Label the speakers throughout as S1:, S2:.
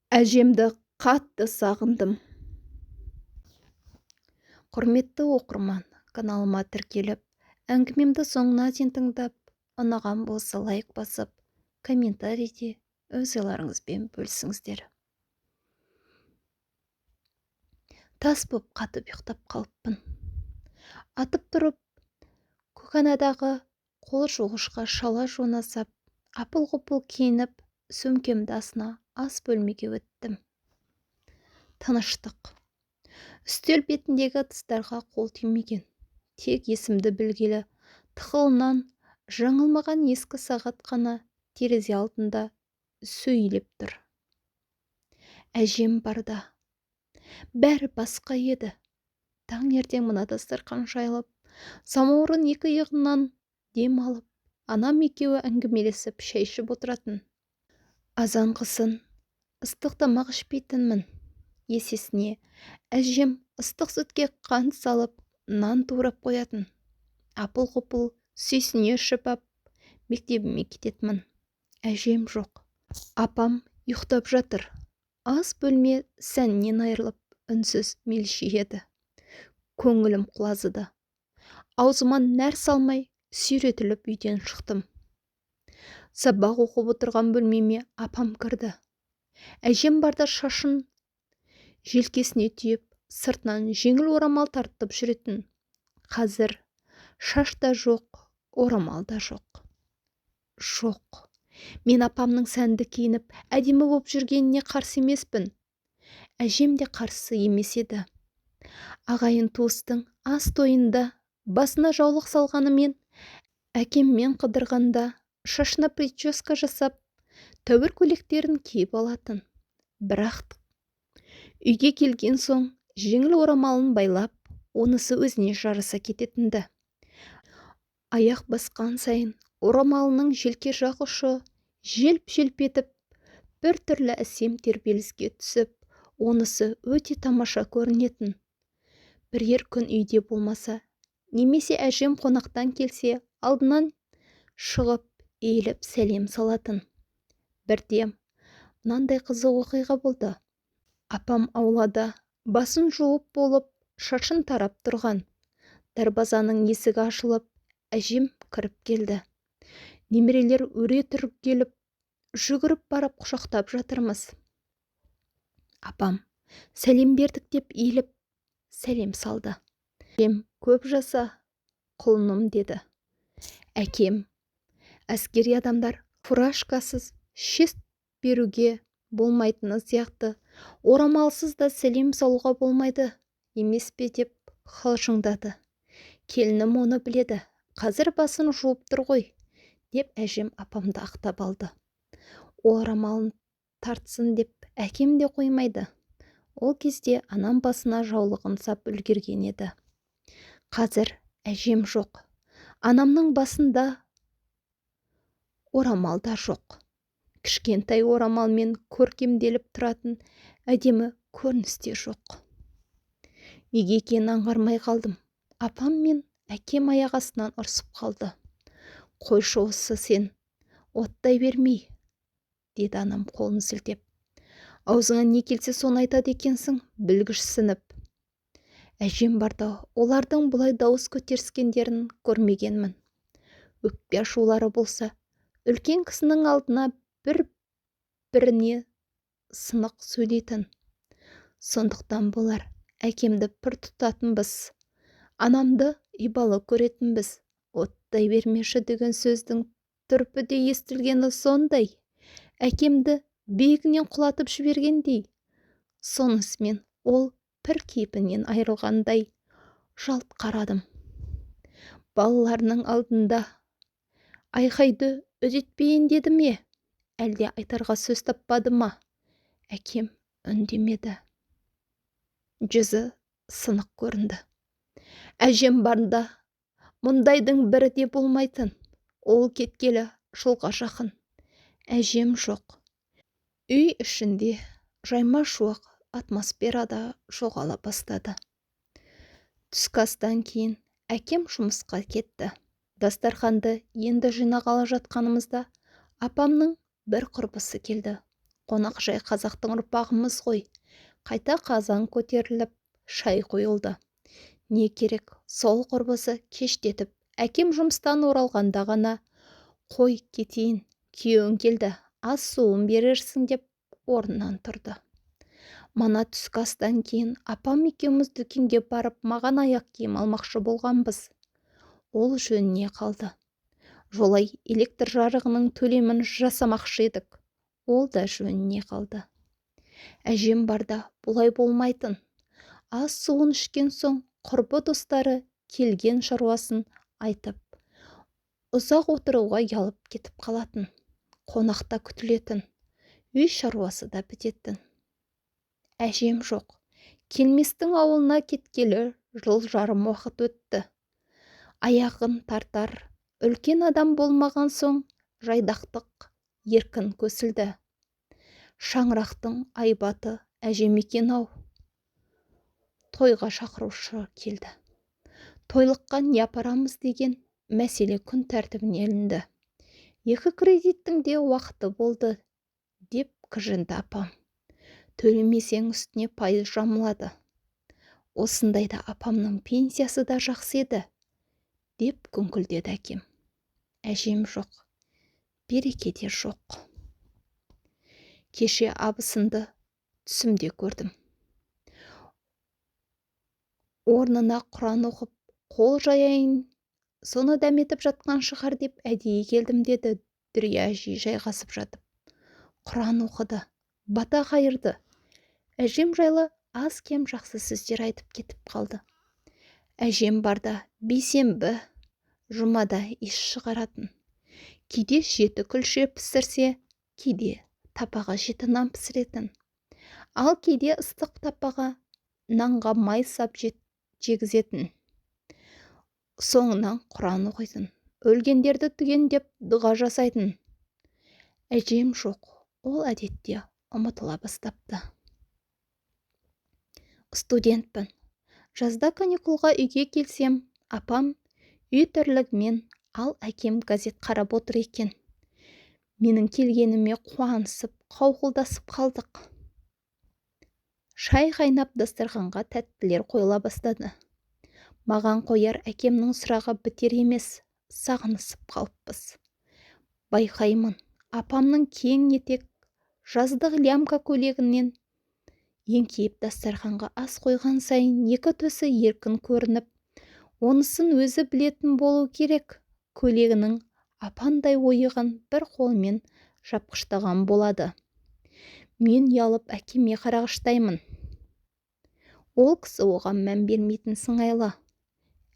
S1: Әжемді қатты сағындым. Құрметті оқырман, каналыма тіркеліп, әңгімемді соңына дейін тыңдап, ұнаған болса лайк басып, комментарийде өз ойларыңызбен бөлісіңіздер. Тас боп қатып ұйықтап қалыппын. Атып тұрып, көканадағы қол жуғышқа шала жуына сап, апыл-ғұпыл киініп, сөмкемді асына ас бөлмеге өттім. Тыныштық. Үстел бетіндегі ыдыстарға қол тимеген. Тек есімді білгелі тықылынан жаңылмаған ескі сағат қана терезе алдында сөйлеп тұр. Әжем барда. Бәрі басқа еді. Таңертең мына дастарқан жайылып, самаурын екі иығынан дем алып, анам екеуі әңгімелесіп шай ішіп отыратын. Азанғысын ыстық тамақ ішпейтінмін. Есесіне әжем ыстық сүтке қант салып, нан турап қоятын. Апыл-ғұпыл сүйсіне ішіп ап, мектебіме кететінмін. Әжем жоқ. Апам ұйықтап жатыр. Ас бөлме сәнінен айырылып, үнсіз мелшиеді. Көңілім құлазыды. Аузыма нәр салмай, сүйретіліп үйден шықтым. Сабақ оқып отырған бөлмеме апам кірді. Әжем барда шашын желкесіне түйіп, сыртынан жеңіл орамал тартып жүретін. Қазір шаш та жоқ, орамал да жоқ. Жоқ. Мен апамның сәнді киініп, әдемі боп жүргеніне қарсы емеспін. Әжем де қарсы емес еді. Ағайын туыстың ас тойында басына жаулық салғанымен, әкеммен қыдырғанда шашына прическа жасап, тәуір көйлектерін киіп алатын. Бірақ үйге келген соң жеңіл орамалын байлап, онысы өзіне жараса кететінді. Аяқ басқан сайын орамалының желке жақ ұшы желп-желп етіп, бір түрлі әсем тербеліске түсіп, онысы өте тамаша көрінетін. Бірер күн үйде болмаса, немесе әжем қонақтан келсе, алдынан шығып, иіліп сәлем салатын. Бірде мынандай қызық оқиға болды. Апам аулада басын жуып болып, шашын тарап тұрған. Дарбазаның есігі ашылып, әжем кіріп келді. Немерелер өре түрегеліп, жүгіріп барып құшақтап жатырмыз. Апам сәлем бердік деп иіліп сәлем салды. Әжем көп жаса, құлыным деді. Әкем, әскери адамдар фуражкасыз шест беруге болмайтыны сияқты орамалсыз да сәлем салуға болмайды емес пе деп қалжыңдады. Келінім оны біледі, қазір басын жуып тұр ғой, деп әжем апамды ақтап алды. Орамалын тартсын деп әкем де қоймайды. Ол кезде анам басына жаулығын сап үлгерген еді. Қазір әжем жоқ. Анамның басында орамал да жоқ. Кішкентай орамалмен көркемделіп тұратын әдемі көрініс те жоқ. Неге екенін аңғармай қалдым. Апам мен әкем аяқ астынан ұрсып қалды. Қойшы осы сен, оттай бермей, деді анам қолын сілтеп. Аузыңа не келсе соны айтады екенсің, білгішсініп. Әжем барда олардың бұлай дауыс көтеріскендерін көрмегенмін. Өкпе ашулары болса, үлкен кісінің алдына бір-біріне сынық сөйлейтін. Сондықтан болар, әкемді пір тұтатынбыз, анамды ибалы көретінбіз. Оттай бермеші деген сөздің түрпіде естілгені сондай, әкемді биігінен құлатып жібергендей. Сонысымен ол пір кейпінен айырылғандай жалт қарадым. Балаларының алдында айқайды үдетпейін деді ме, әлде айтарға сөз таппады ма? Әкем үндемеді. Жүзі сынық көрінді. Әжем барында мұндайдың бірі де болмайтын. Ол кеткелі жылға жақын. Әжем жоқ. Үй ішінде жайма шуақ атмосфера да жоғала бастады. Түскі астан кейін әкем жұмысқа кетті. Дастарханды енді жинағалы жатқанымызда апамның бір құрбысы келді. Қонақжай қазақтың ұрпағымыз ғой. Қайта қазан көтеріліп, шай қойылды. Не керек, сол құрбысы кештетіп, әкем жұмыстан оралғанда ғана, қой кетейін, күйеуің келді, ас суын берерсің деп орнынан тұрды. Мана түскі астан кейін апам екеуміз дүкенге барып, маған аяқ киім алмақшы болғанбыз. Ол жөніне қалды. Жолай электр жарығының төлемін жасамақшы едік. Ол да жөніне қалды. Әжем барда бұлай болмайтын. Ас суын ішкен соң құрбы достары келген шаруасын айтып, ұзақ отыруға ұялып кетіп қалатын. Қонақта күтілетін, үй шаруасы да бітетін. Әжем жоқ. Келместің ауылына кеткелі жыл жарым уақыт өтті. Аяғын тартар үлкен адам болмаған соң жайдақтық еркін көсілді. Шаңырақтың айбаты әжем екен-ау. Тойға шақырушы келді. Тойлыққа не апарамыз деген мәселе күн тәртібіне ілінді. 2 кредиттің де уақыты болды, деп кіжінді апам. Төлемесең үстіне пайыз жамылады. Осындайда апамның пенсиясы да жақсы еді, деп күңкілдеді әкем. Әжем жоқ, береке де жоқ. Кеше абысынды түсімде көрдім. Орнына Құран оқып, қол жаяйын, соны дәметіп жатқан шығар деп әдейі келдім, деді Дүрия әжей жайғасып жатып. Құран оқыды, бата қайырды. Әжем жайлы аз-кем жақсы сөздер айтып кетіп қалды. Әжем барда бейсенбі, жұмада ес шығаратын. Кейде 7 күлше пісірсе, кейде тапаға 7 нан пісіретін. Ал кейде ыстық тапаға нанға май сап жегізетін. Соңынан Құран оқитын, өлгендерді түгендеп дұға жасайтын. Әжем жоқ, ол әдетте ұмытыла бастапты. Студентпін. Жазда каникулға үйге келсем, апам үй тірлігімен, ал әкем газет қарап отыр екен. Менің келгеніме қуанысып, қауқылдасып қалдық. Шай қайнап дастарханға тәттілер қойыла бастады. Маған қояр әкемнің сұрағы бітер емес, сағынысып қалыппыз. Байқаймын, апамның кең етек жаздық лямка көйлегінен еңкейіп дастарханға ас қойған сайын екі төсі еркін көрініп, онысын өзі білетін болу керек, көйлегінің апандай ойығын бір қолымен жапқыштаған болады. Мен ұялып әкеме қарағыштаймын. Ол кісі оған мән бермейтін сыңайлы.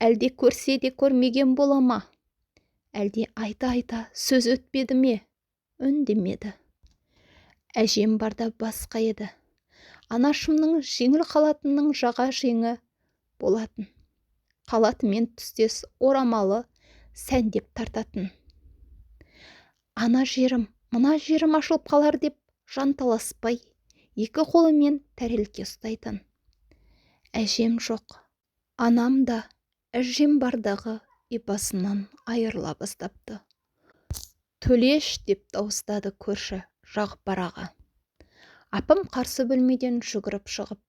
S1: Әлде көрсе де көрмеген бола ма? Әлде айта-айта сөз өтпеді ме? Үндемеді. Әжем барда басқа еді. Анашымның жеңіл халатының жаға жеңі болатын. Халатымен түстес орамалы сәндеп тартатын. Ана жерім, мына жерім ашылып қалар деп жанталаспай, екі қолымен тәрелке ұстайтын. Әжем жоқ. Анам да әжем бардағы ибасынан айырыла бастапты. Төлеш деп дауыстады көрші Жағыпар аға. Апам қарсы бөлмеден жүгіріп шығып,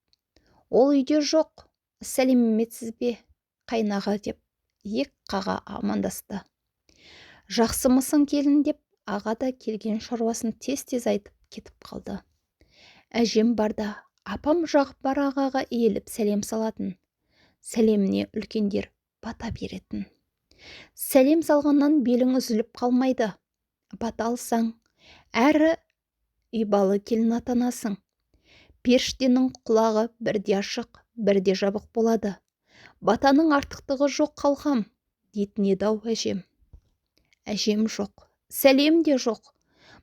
S1: ол үйде жоқ, сәлеметсіз бе, қайнаға деп ек қаға амандасты. Жақсымысың келін деп аға да келген шаруасын тез-тез айтып кетіп қалды. Әжем барда апам Жағыпар ағаға иіліп сәлем салатын. Сәлеміне үлкендер бата беретін. Сәлем салғаннан белің үзіліп қалмайды. Бата алсаң, әрі ибалы келін атанасың. Періштенің құлағы бірде ашық, бірде жабық болады. Батаның артықтығы жоқ қалқам, дейтін еді-ау әжем. Әжем жоқ, сәлем де жоқ,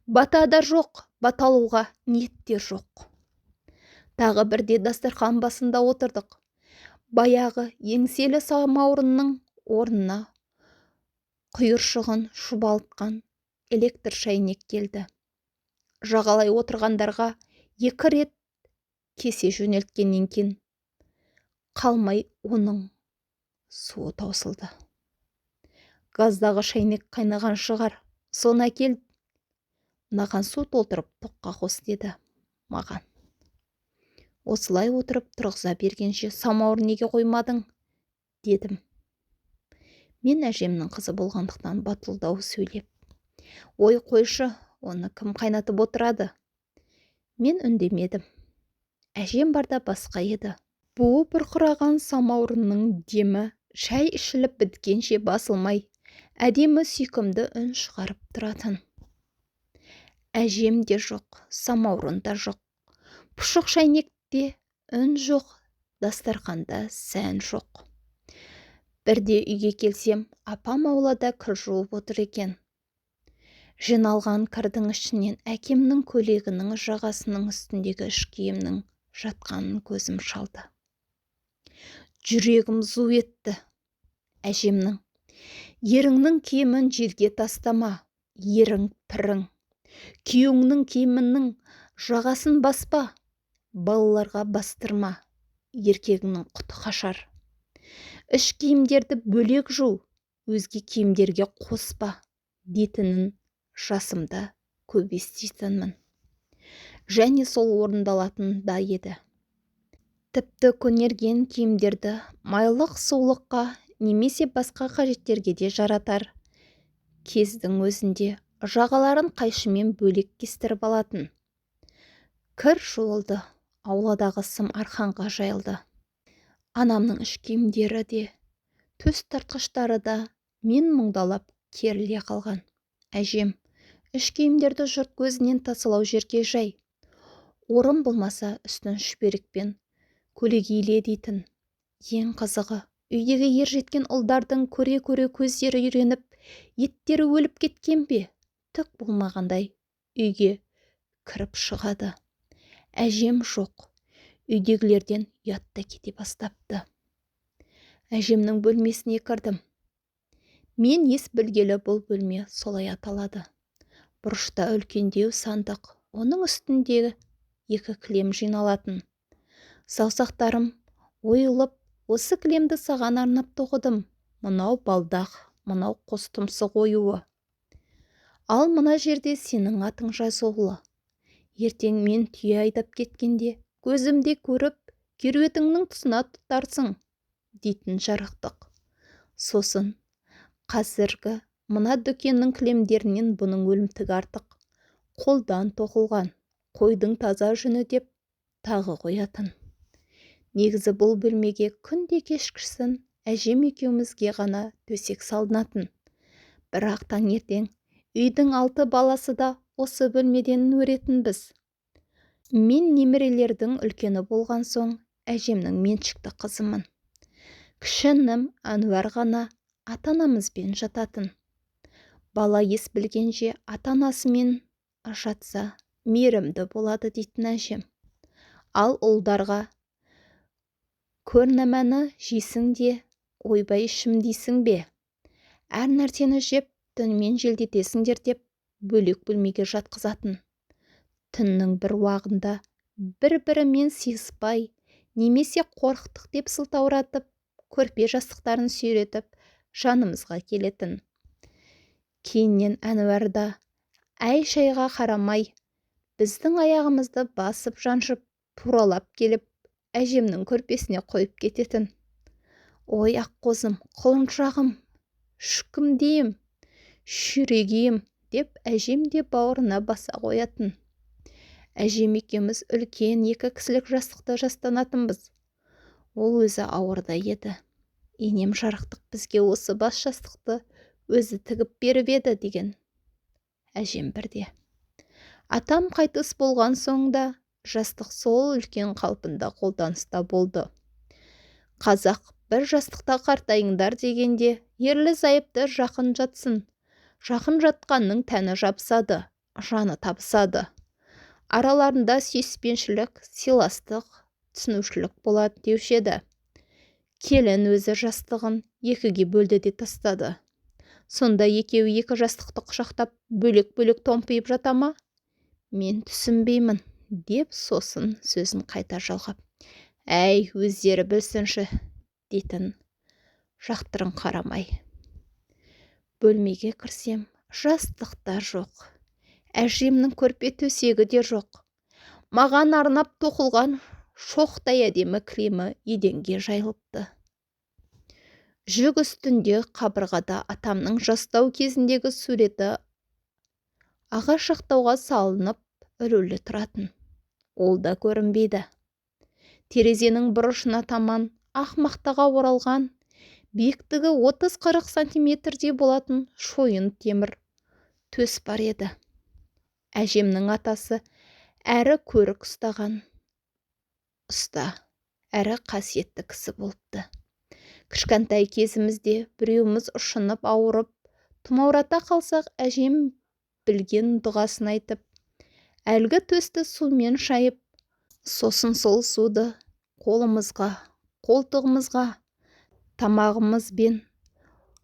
S1: бата да жоқ, бата алуға ниет те жоқ. Тағы бірде дастархан басында отырдық. Баяғы еңселі самаурынның орнына құйыршығын шұбалтқан электр шайнек келді. Жағалай отырғандарға 2 рет кесе жөнелткеннен кейін қалмай оның суы таусылды. Газдағы шайнек қайнаған шығар, соны әкел. Мынаған су толтырып тоққа қос, деді маған. Осылай отырып тұрғыза бергенше самауыр неге қоймадың, дедім. Мен әжемнің қызы болғандықтан батылдау сөйлеп. Ой, қойшы, оны кім қайнатып отырады? Мен үндемедім. Әжем барда басқа еді. Буы бұрқыраған самаурынның демі шай ішіліп біткенше басылмай, әдемі сүйкімді үн шығарып тұратын. Әжем де жоқ, самаурын да жоқ. Пұшық шәйнекте үн жоқ, дастарқанда сән жоқ. Бірде үйге келсем, апам аулада кір жуып отыр екен. Жиналған кірдің ішінен әкемнің көйлегінің жағасының үстіндегі іш киімнің жатқанын көзім шалды. Жүрегім зу етті. Әжемнің: "Еріңнің киімін жерге тастама, ерің пірің. Күйеуіңнің киімінің жағасын баспа, балаларға бастырма, еркегіңнің құты қашар. Іш киімдерді бөлек жу, өзге киімдерге қоспа", дейтінін жасымда көп еститінмін. Және сол орындалатын да еді. Тіпті көнерген киімдерді майлық сулыққа немесе басқа қажеттерге де жаратар кездің өзінде жағаларын қайшымен бөлек кестіріп алатын. Кір жуылды, ауладағы сым арқанға жайылды. Анамның іш киімдері де, төс тартқыштары да мен мұңдалап керіле қалған. Әжем: "Іш киімдерді жұрт көзінен тасалау жерге жай. Орын болмаса, үстін шүберекпен көлегейле", дейтін. Ең қызығы, үйдегі ер жеткен ұлдардың көре-көре көздері үйреніп, еттері өліп кеткен бе, түк болмағандай үйге кіріп шығады. Әжем жоқ, үйдегілерден ұят та кете бастапты. Әжемнің бөлмесіне кірдім. Мен ес білгелі бұл бөлме солай аталады. Бұрышта үлкендеу сандық, оның үстіндегі екі кілем жиналатын. Саусақтарым ойылып, осы кілемді саған арнап тоқыдым. Мынау балдақ, мынау қос тұмсық оюы. Ал мына жерде сенің атың жазулы. Ертең мен түйе айдап кеткенде көзімде көріп, керуетіңнің тұсына тұтарсың, дейтін жарықтық. Сосын қазіргі мына дүкеннің кілемдерінен бұның өлімтігі артық. Қолдан тоқылған, қойдың таза жүні, деп тағы қоятын. Негізі бұл бөлмеге күнде кешкісін әжем екеумізге ғана төсек салынатын. Бірақ таңертең үйдің 6 баласы да осы бөлмеден өретінбіз. Мен немерелердің үлкені болған соң әжемнің меншікті қызымын. Кіші інім Әнуар ғана ата-анамызбен жататын. Бала ес білгенше ата-анасымен жатса мейірімді болады дейтін әжем. Ал ұлдарға: "Көрнәмәні жейсің де, ойбай ішім дейсің бе? Әр нәрсені жеп, түнімен желдетесіңдер", деп бөлек бөлмеге жатқызатын. Түннің бір уағында бір-бірімен сыйыспай, немесе қорықтық деп сылтауратып, көрпе жастықтарын сүйретіп жанымызға келетін. Кейіннен Әнуар да әй-шайға қарамай, біздің аяғымызды басып жаншып, туралап келіп, әжемнің көрпесіне қойып кететін. Ой, аққозым, құлыншағым, шүкімдейім, шүрегейім, деп әжем де бауырына баса қоятын. Әжем екеуміз үлкен екі кісілік жастықты жастанатынбыз. Ол өзі ауырда еді. Енем жарықтық бізге осы бас жастықты өзі тігіп беріп еді, деген әжем бірде. Атам қайтыс болған соң да жастық сол үлкен қалпында қолданыста болды. Қазақ бір жастықта қартайыңдар дегенде ерлі-зайыпты жақын жатсын. Жақын жатқанның тәні жабысады, жаны табысады. Араларында сүйіспеншілік, сыйластық, түсінушілік болады деуші еді. Келін өзі жастығын екіге бөлді де тастады. Сонда екеуі екі жастықты құшақтап бөлек-бөлек томпиып жата ма? Мен түсінбеймін, деп сосын сөзін қайта жалғап. Әй, өздері білсінші, дейтін жақтырын қарамай. Бөлмеге кірсем, жастықта жоқ. Әжемнің көрпе төсегі де жоқ. Маған арнап тоқылған шоқтай әдемі кілемі еденге жайылыпты. Жүк үстінде қабырғада атамның жастау кезіндегі суреті ағаш жақтауға салынып ілулі тұратын. Ол да көрінбейді. Терезенің бұрышына таман ақ мақтаға оралған, биіктігі 30-40 сантиметрдей болатын шойын темір төс бар еді. Әжемнің атасы әрі көрік ұстаған ұста, әрі қасиетті кісі болыпты. Кішкентай кезімізде біреуіміз ұшынып ауырып, тұмаурата қалсақ, әжем білген дұғасын айтып, әлгі төсті сумен шайып, сосын сол суды қолымызға, қолтығымызға, тамағымыз бен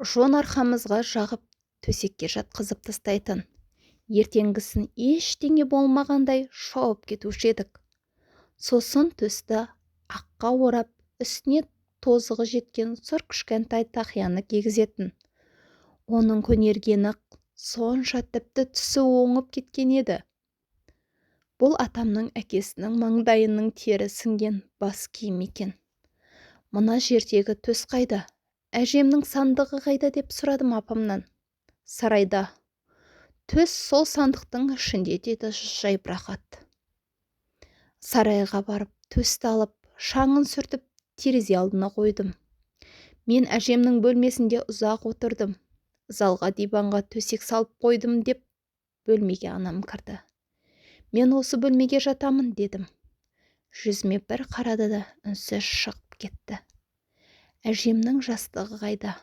S1: жон арқамызға жағып төсекке жатқызып тастайтын. Ертеңгісін ештеңе болмағандай шауып кетуші едік. Сосын төсті аққа орап, үстіне тозығы жеткен сұр кішкентай тақияны кигізетін. Оның көнергені сонша, тіпті түсі оңып кеткен еді. Бұл атамның әкесінің маңдайының тері сіңген бас киім екен. Мына жердегі төс қайда? Әжемнің сандығы қайда деп сұрадым апамнан. Сарайда. Төс сол сандықтың ішінде, деді жайбарақат. Сарайға барып, төсті алып, шаңын сүртіп, терезе алдына қойдым. Мен әжемнің бөлмесінде ұзақ отырдым. Залға диванға төсек салып қойдым деп бөлмеге анам кірді. Мен осы бөлмеге жатамын, дедім. Жүзіме бір қарады да үнсіз шығып кетті. Әжемнің жастығы қайда?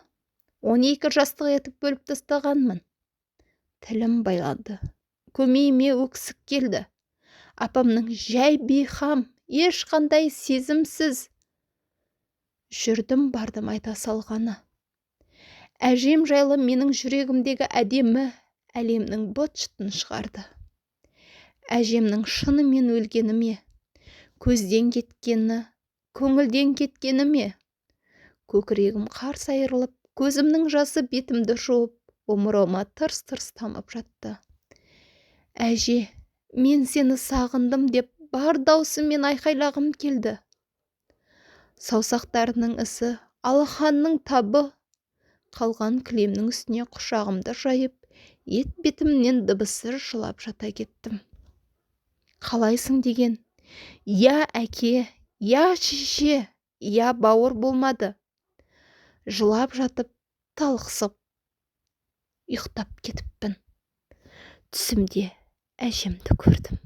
S1: 12 жастық етіп бөліп тастағанмын. Тілім байланды. Көмейіме өксік келді. Апамның жай бейқам, ешқандай сезімсіз жүрдім бардым айта салғаны. Әжем жайлы менің жүрегімдегі әдемі әлемнің быт-шытын шығарды. Әжемнің шынымен өлгені ме, көзден кеткені, көңілден кеткені ме? Көкірегім қарс айырылып, көзімнің жасы бетімді жуып, омырауыма тырс-тырс тамып жатты. Әже, мен сені сағындым деп бар даусыммен айқайлағым келді. Саусақтарының ісі, алақанның табы қалған кілемнің үстіне құшағымды жайып, ет бетімнен дыбыссыз жылап жата кеттім. Қалайсың деген, я әке, я шеше, я бауыр болмады. Жылап жатып, талықсып, ұйықтап кетіппін. Түсімде әжемді көрдім.